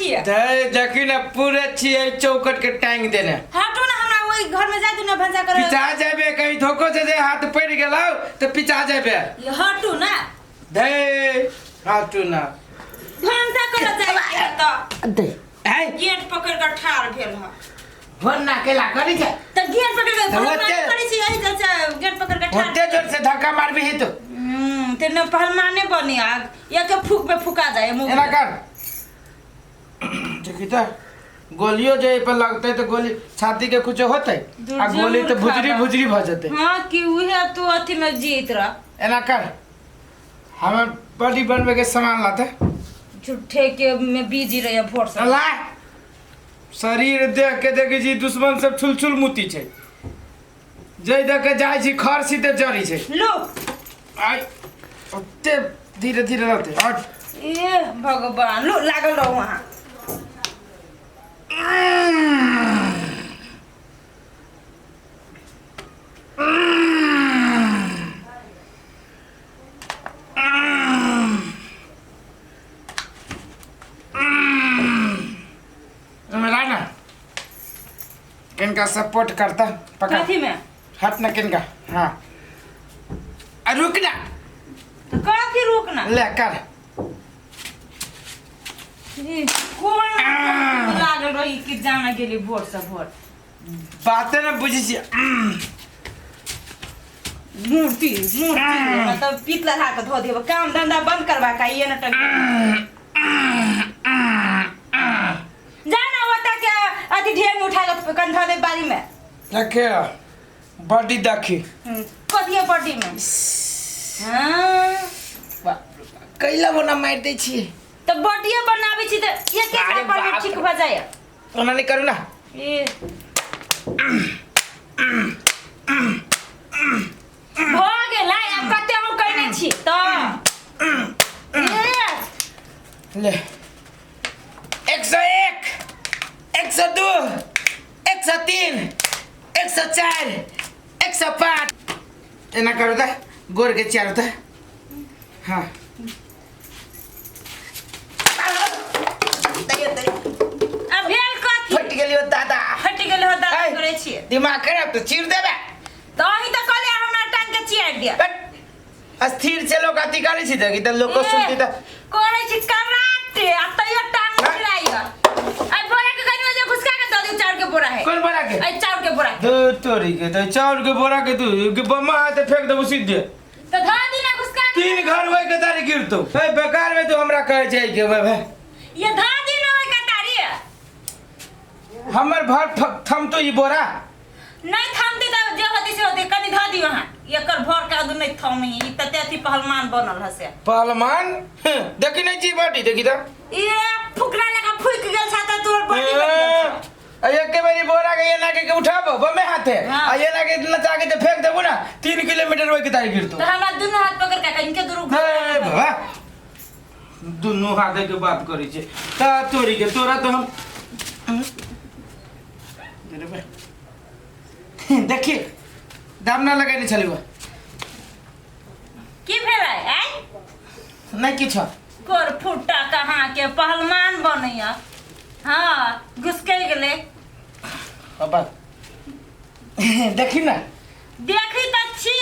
छियै। धै देखी ने पूरे छियै चौखट के टांग देने। हटू ना, हमरा ओहि घर में जाय दू ना भनसा करे। पिचा जेबे कहीं धोखो से जे हाथ पड़ि गेलौ तऽ पिचा जेबे। ये हटू ना। धै हटू ना। भनसा करे जाय छियै तऽ दे ऐ गेट पकड़ के ठाढ़ भेल ह। भन ना केला करी छै। तऽ गेट पकड़ के तऽ ओते- करै छी एहि जल से गेट पकड़ के ठाढ़। ओते जोर से धक्का मारबी तो। ते न पहलमाने बनी आग या के फूक में फुका जाए मुंह। एना कर देखी तऽ गोलियो जे एहि पर लगतै तऽ गोली छाती के कुछो होतै आ गोली तऽ भुजरी भुजरी भऽ जेतै। हाँ कि उहे तू अथी में जीत रह। एना कर हमें बॉडी बनवे के सामान लाते। झूठे के में बिजी रहे भोर से। ला शरीर देख के देखै छी दुश्मन सब छुल छुल मुती छै जै देख के जाइ छी खर सीधे जरी छै। लो आइ ओते धीरे धीरे रहते हट। ए भगवान लो लागल रहो वहाँ। मिला ना किनका सपोर्ट करता पकड़। कथी में? हट ना किनका। हाँ आ रुक ना। तो कथी रुक ना? ले कर। ई, कोन लागल रही कि जाना गेली भोर से भोर। बाते ना बुझी छी। मूर्ति मूर्ति मतलब पीत लगा के धो देब काम धंधा बंद करवा का ये नटक जा ना ओता के अथी ढेर में उठा के कंधा दे बारी में। देखे बॉडी देखी। कथिए बॉडी में? हाँ कैला बना मार दै छी। तो बॉडीए बनाबै छी त एक अरे एक पर बाप ठीक रे। भ जाय। ओना नहीं करू ना। ए भ गेलै आब कते हम कहने छी त ए ले 101 102 103 104 105 एना करू त गोर के चारू त। हाँ अब भेल कथी? फटि गेलियो दादा। फटि गेल हो दादा। ऐ, करै छियै दिमाग खराब तो चीर देबे। तऽ अहीं तऽ कहलियै हमरा टांग के चियार दिअ। बट अस्थिर छै लोक अथी करै छै तऽ लोक सुनती तऽ करै छी कराटे आ तैयो टांग चिराइया। आ बोरा के कनी जे घुसका के दऽ दियौ चाउर के बोरा है। कोन बोरा के? ऐ चाउर के बोरा के। दू तोरी के तऽ चाउर के बोरा के तू के बम्मा हाथे फेंक देबो सीधे। तऽ धऽ दी ना घुसका के। तीन घर होय के तारी गिरतो। ए बेकार में तू हमरा कहै छै के भाई। ये धऽ दी ना ओइ कतारी। हमर भर थम तो ई बोरा। नहीं थमती तऽ जे होती से होती कनी धऽ दियौ अहाँ। एकर भर के आदू नहीं थमी ई तते अथी पहलवान बनल हसे। पहलवान? हं, देखी नहीं छी बॉडी देखी तऽ। ए फुकरा लगा फुक गेल छा तऽ तोर बॉडी बनि गेल छौ। ए, एके बेरी बोरा के एना के उठाबो बमे हाथे। हाँ। आ एना के नचा के जे फेंक देबो ना 3 किलोमीटर ओइ के तारी गिरतो। तऽ हमरा दुनू हाथ पकड़ के इनके दुनू हे बाबा दुनू हाथे के बात करै छै ता तोरी के तोरा तो हम देखी दाम ना लगेने छलियै। की भेलै आइ? नहीं किछो। कोर फुट्टा कहाँ के पहलवान बनैया। हाँ घुसकै गेलै। बाबा देखी ना। देखी तऽ छी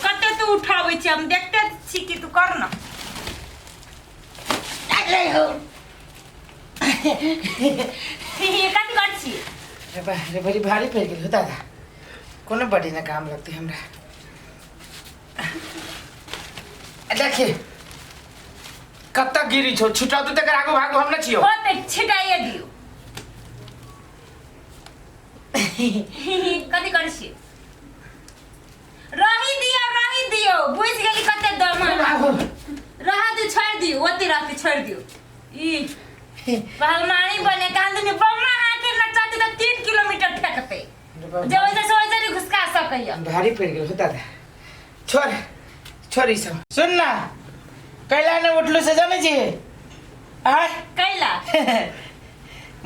कते तू उठाबै छी हम देखते छी कि तू कर ना। अरे हो। कथी कर छी? रे बा रे बड़ी भारी पड़ गेल हो दादा। कोनो बड़ी ना काम लगते हमरा। देखी कत्ता गिरी छो छिटा तू तकर आगू भागू हम ना छियो। होते छिटाइए दियो। कथी कर छी? रही दियो रही दियो बुझि गेली कते दम है। रहा दियो छोड़ दियो ओते रहते छोड़ दियो। ई पहलवानी बने कान दुनी बम्मा हाके नचाती तऽ 3 किलोमीटर फेंकते जे वैसे से वैसे नहीं घुसका सकैया। भारी पड़ गेल हो दादा। छोड़ छोड़ ई सब। सुन ना कैला ने उठलू से जाने छी आय? कैला?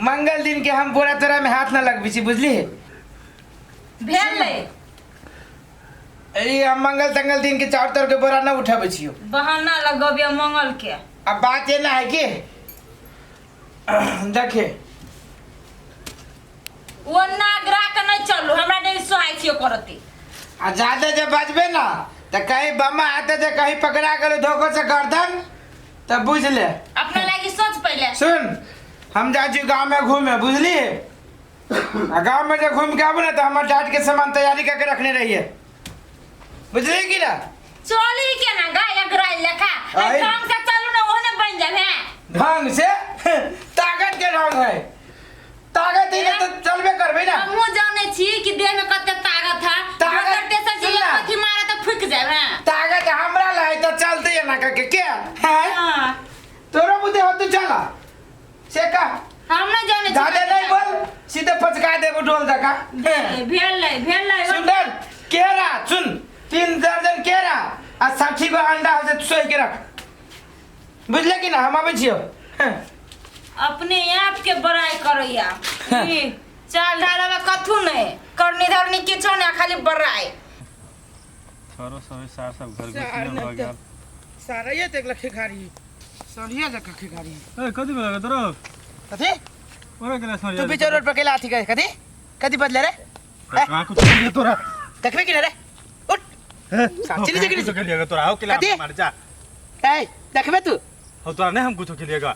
मंगल दिन के हम बोरा तोरा में हाथ ना लगबी छी बुझली? भेलै। ई हम मंगल तंगल दिन के चाउर तोर के बोरा ना उठाबै छियो। बहाना लगबिया मंगल के। अब बात ये ना है कि देखे ओ नागरा के नहीं चलू हमरा नहीं सोहाय छियो करती आ ज्यादा जे बजबे ना तो कहीं बमा आते जे कहीं पकड़ा गेलो धोखो से गर्दन तब बुझ ले अपना लागी सोच पहले सुन हम जाइ छी गाँव में घूमे बुझली आ गाँव में जब घूम के आबू ना तो हमर डांट के सामान तैयारी करके रखने रहिए बुझली कि ना चली के ना गाय अगराई लेखा आई। ढंग से चलू ना ओहने बन जाबे ढंग से ताकत के ढंग है ताकत ही ना तो चलबे करबे ना हमहू जाने छी कि देह में कते ताकत है ताकत- दोसर तेसर सुन जे ना। कथी मारे तो फुक जाबे ताकत हमरा ला है तो चलते है ना करके के हैं हां तोरो बुद्धि हो तू चला से का हम नहीं जाने छी ज्यादा नहीं बोल सीधे पचका देबो डोल दका भेल नहीं भेल नहीं सुंदर केरा सुन 3 दर्जन केरा आ 60 गो अंडा हो से सोई के रख बुझले कि ना हम आबै छियो हैं। अपने आप के बड़ाई करैया ई, चाल ढाल में कथू नहीं करनी धरनी किछो नहीं खाली बड़ाई छोरो सब सार सब घर घुसने भऽ गेल सारा ये देख लखे खारी सरिया जका खेखारी ए कथी भेल तोरो कथी ओरा गेला सरिया तू बीच रोड पर केला अथी करे कथी कथी बदले रे कहाँ कुछ कर लिया तोरा देखबे कि ना रे उठ साची नहीं कुछ कर लिया तोरा हो केला कथी? मार जा ए देखबे तू हो तोरा नहीं हम कुछ के लिएगा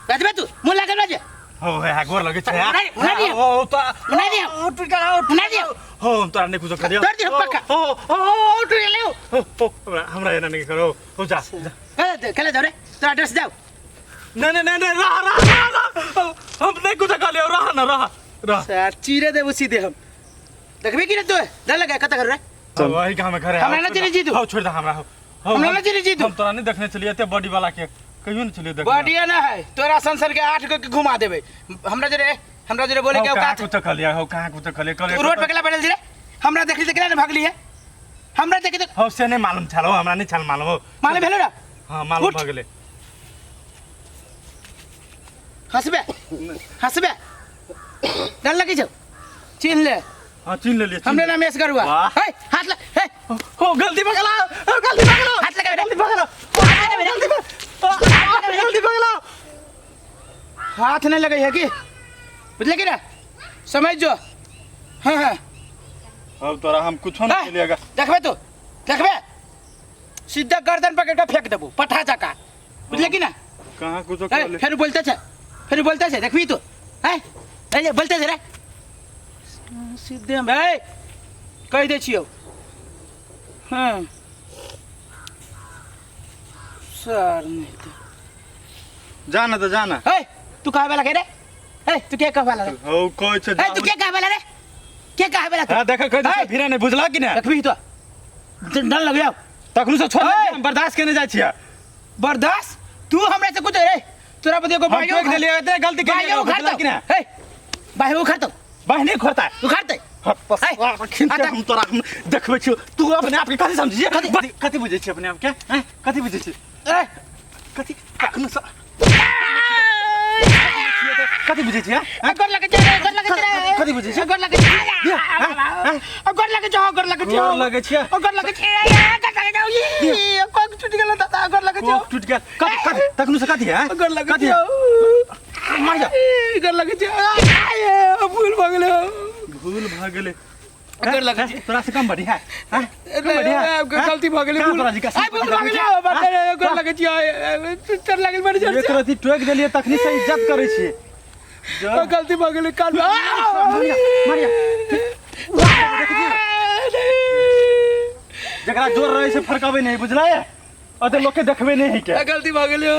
देखबे तू मुंह लागल बा जे हो है गोर लगे छै मुना दियो, मुना दियो। हो तो मुना दियो। हो टूट गया हो मुना दियो। हो हम तोरा नहीं कुछ कर दियो तोड़ दियो पक्का। हो हो ओ टूट गेलै हो हो हमरा हमरा एना नहीं करो हो जा जा। कले कले जाओ रे तोरा एड्रेस जाओ नहीं नहीं नहीं नहीं रहा रहा रहा रहा। हम नहीं कुछ कर लियो रहा ना रहा रहा सर चीरे देबो सीधे हम देखबे कि ना तू डर लगे कत कर रे वही काम घर है हमरा ना चिन्है छी तू। हो छोड़ दे हमरा हो हो, हमरा ना चिन्है छी तू। हम तोरा नहीं देखने चलिए एते बॉडी वाला के कहियो नहीं चलिए देखने बढ़िया ना है तोरा संसर के 8 गो के घुमा देबे हमरा जरे बोले हो के कहाँ औकात कुछ कर लिया हो कहाँ कुछ कर लिया तू रोड पे केला बैठल छी रे हमरा देखली त केला ने भागली है हमरा देखे त हो से नहीं मालूम छल हो हमरा नहीं छल मालूम हो मालूम भेलो ना हाँ मालूम उठ। भऽ गेलै हंसबे हंसबे डर लगे छौ चिन्ह ले हाँ चिन्ह लेलियै चिन्ह हमरे नाम एस गरुआ वाह। हे हाथ लग हे हो गलती भऽ गेला हो गलती भऽ गेला हाथ लगा गलती भऽ गेला गलती भऽ गलती भऽ गेला हाथ नहीं लगे है कि बुझले कि ना समझ जो हाँ हाँ अब तोरा हम कुछो नहीं खेलिएगा देखबे तू देखबे सीधा गर्दन पकड़ के फेंक देबो पठा जका बुझले कि ना कहाँ कुछो ए, कर ले फेर बोलते छे फेर बोलते छे देखबी तू हैं ए बोलते छे रे सीधे हम ए कहि दै छियौ हाँ सर नहीं तो जा ना तो जा ना ए तू कहे वाला के रे ए तू के कहे वाला रे हो कहै छै ए तू के कहे वाला रे के कहे वाला तू हाँ देख कह दे फिर नहीं बुझला कि ना देखबी तो डर लग जाओ तखनु से छोड़ ए! हम बर्दाश्त केने जाइ छियै बर्दाश्त तू हमरा से कुछ रे तोरा पर एगो हम भाइयो टोकि देलियै एते गलती केने भाइयो बुझला उखाड़ कि ना ए भाइयो उखाड़ तो बाह नहीं खोता उखाड़ते हम तोरा हम देखबै छियौ तू अपने आप के कथी समझै छियै कथी बुझै छियै अपने आप के हैं कथी बुझै छियै ए कथी कखनो सँ कथी बुझै छियै हैं? गोर लगे छै गोर लगे छै कथी बुझै छियै गोर लगे छै गोर लगे छै गोर लगे छै गोर लगे छियै गोर लगे छै गोर लगे छै ई कोक टूट गेल दादा गोर लगे छै कोक टूट गेल कथी कथी तखनो से कथी है गोर लगे कथी छै मर जा गोर लगे छै भूल भऽ गेलै भूल भऽ गेलै गोर लगे छै तोरा से कम बढ़िया हैं? कम बढ़िया गलती भऽ गेलै कहाँ तोरा जी का आइ भूल भऽ गेलै गोर लगे छै चोट लागल बड़ी जोर एक रति टोकि देलियै तखनी से इज्जत करै छियै से गलती भऽ गेलै कान मरिया मरिया जकरा जोर रहै छै फरकबै नहि बुझलै ओते लोकके देखबै नहि है के गलती भऽ गेलै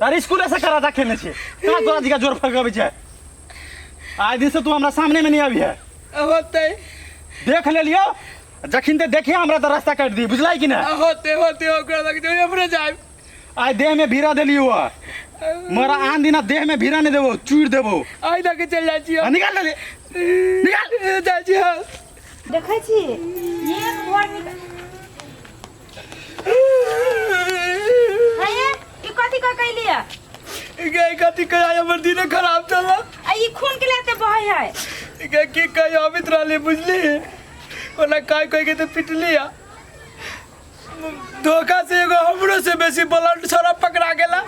तारे स्कूल से कराटा खेलने छियै कहाँ तोरा जी का जोर फरकबै छै आइ दिन से तू हमरा सामने में नहीं आबी है होतै देख लेलियो जखन ते देखिए हमरा तऽ रास्ता काटि दी बुझलै कि नहि होते होते ओकरा लग जाए अपने जाए आइ देह में भीड़ा देलियो मरा आन दिना देह में भीड़ा नहीं देबो चूर देबो आइ लग चल जाइ छी आ, निकाल दे निकाल जाइ छी हम देखै छी एक भोर निकल हे ई कथी कह कैलिए गे कथी कह हमर दिने खराब चल आ ई खून के लाते बहै है गे की कह अबित रहली बुझली ओना काय कह के तो पिटली आ धोखा से एगो हमरो से बेसी ब्लड छोरा पकड़ा गेला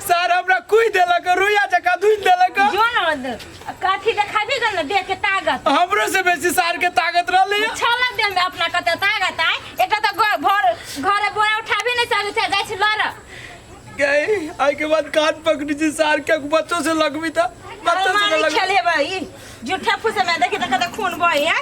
सर हमरा कुई देलक, रुइया जकाँ धुनि देलक। जो न कथी देखाबी गल न देह के ताकत। हमरो से बेसी सार के ताकत रहलै। छलक देह में अपना कते ताकत आय। एकटा तऽ भर घरे बोरा उठाबी नहीं सकै छै, जाइ छी लड़। गई आई के बाद कान पकड़ी छी सार के, बच्चों से लगबी त बच्चों से पहलवानी लगबी। खेल हेबै ई झूठा फूसे में देखी त कते खून बहे है।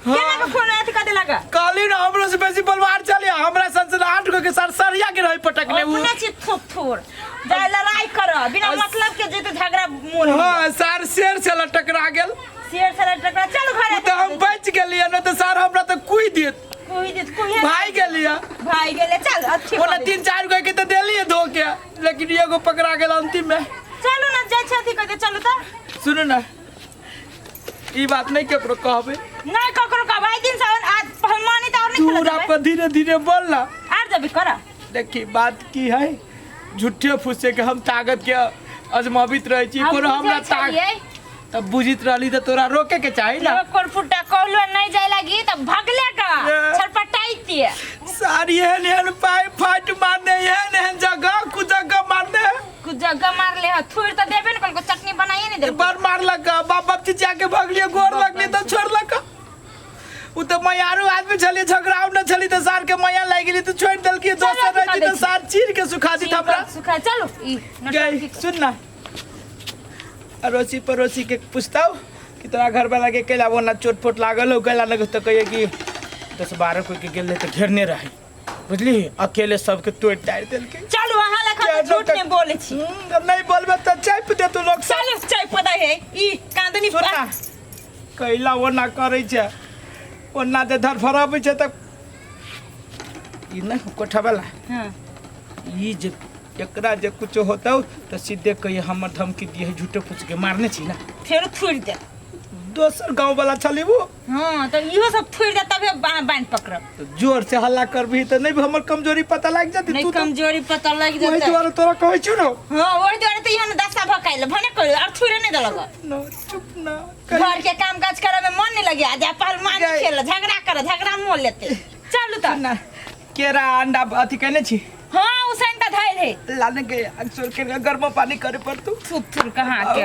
केना के खून अथी कते लगा? कहली ना हमरो से बेसी बलवार चली, हमरा सन से 8 गो के सर सरिया के रही पटकने उ। अपने छी थोप थोर जाय लड़ाई कर बिना मतलब के जेते झगड़ा मोन। हां सर शेर से टकरा गेल। शेर से टकरा, चल घरे। उ त हम बच गेलियै न त सर हमरा त कुई देत। कुई देत, कुई भाई गेलियै। भाई गेले, चल अच्छी। ओना 3-4 गो के त देलियै धो के, लेकिन एगो पकड़ा गेल अंतिम में। चलू ना जाय छै अथी कर दे, चलू त। सुनू ना ई बात नहीं केकरो कहबे। नहीं ककरो कहबै, आई दिन से आज पहलवानी त और नहीं तू खेलत पर धीरे धीरे बोल ना। आर जबी कर। देखी बात की है, झूठे फूसे के हम ताकत के अजमाबित रहे छी, कोनो हमरा ताकत तब बुझित रहली त तोरा रोके के चाही ना। कोर फुटा कहलो नहीं जाय लागी त भगले का छटपटाइती। सारी एहन एहन पाई फाट मारने, एहन एहन जगह कुछ जगह मारने, कुछ जगह मारले ह थोड़ त देबे न कल, चटनी बनाइए नहीं देलको। बड़ मारलक, बाप बाप चिचिया के भगलिए, गोर लगली त छोड़लक। उ त मयारू आदमी छली, झगड़ाउ न छली त सार के मया लागि गेली त छोड़ देलकी। दोसर रहती त सार चीर के सुखा दी हमरा। सुखा चलो ई गई सुन ना, अड़ोसी पड़ोसी के पूछताऊ कि तोरा घर वाला के कैला वो ना चोट फोट लागल हो कैला न, तो कहिए कि 10-12 कोई के गेल रहे त घेरने रहे, बुझली, अकेले सबके तोड़ टाड़ देलके। चलू अहाँ लखन झूठ नहीं बोले छी। नहीं बोलबे त चाप दे तू लोग। चलू चाय पदा है ई कांदनी। सुन ना कैला वो ना करै छै, ओना जे धरफड़ाबै छै त ई नहि कोठा वाला। हां ई जे एकरा जे कुछ होतौ त सीधे कहिए हमर धमकी दिए, झूठे फूस के मारने छी ना, फेर थुरि दे। दोसर गांव वाला छली वो। हां त इहो सब थुरि दे तबे बांध पकड़ब। तो जोर से हल्ला करबी त नहीं हमर कमजोरी पता लाग जती। नहीं कमजोरी पता लाग जतै, ओही दुआरे तोरा कहै छु न। हां ओही दुआरे त इहाँ दशा भकाइल भने कह और थुरे नहीं देलक। न चुप ना, घर के काम काज करे में मन नहीं लगे, जा पहलवानी खेल झगड़ा कर झगड़ा मोल लेते। चलू त ना केरा अंडा अथी केने छी। हां उसैन त धैल है लाने के अक्सर के गर्म पानी करे पर तू थुर थुर कहां के।